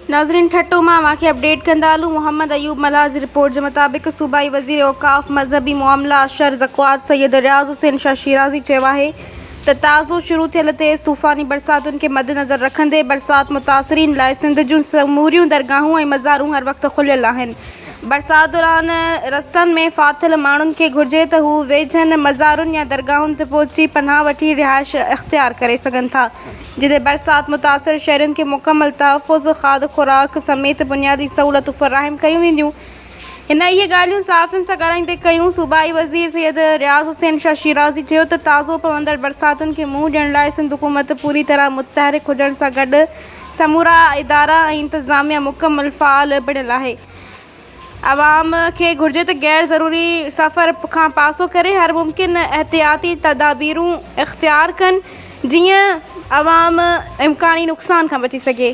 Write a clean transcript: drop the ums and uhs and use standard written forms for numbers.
ناظرين ٺٽو مان اوهان کي اپڊيٽ ڪندا هلون محمد ايوب ملاح جي رپورٽ جي مطابق صوبائي وزير اوقاف مذهبي معاملا شر زڪوات سيد رياض حسين شاهه شيرازي چيو آهي ته تازو شروع ٿيل تيز طوفاني برساتن کي مدنظر رکندي برسات متاثرين لاء سنڌ جون سموريون درگاهون ۽ مزارون هر وقت کليل آهن برسات دوران رستن ۾ ڦاٿل ماڻهن کي گهرجي ته هو ويجهن مزارن يا درگاهن تي پهچي پناهه وٺي رهائش اختيار ڪري سگهن ٿا جتي برسات متاثر شهرين کي مڪمل تحفظ، کاڌ خوراڪ سميت بنيادي سهولتون فراهم ڪيون وينديون. هن اهي ڳالهيون صحافين سان ڳالهائيندي ڪيون. صوبائي وزير سيد رياض حسين شاهه شيرازي چيو ته تازو پوندڙ برساتن کي منهن ڏيڻ لاء سنڌ حڪومت پوري طرح متحرڪ هجڻ سان گڏ سمورا ادارا ۽ انتظاميا مڪمل فعال بڻيل آهي. عوام کي گهرجي ته غير ضروري سفر کان پاسو ڪري هر ممڪن احتياطي تدابيرون اختيار ڪن جيئن عوام امڪاني نقصان کان بچي سگهي.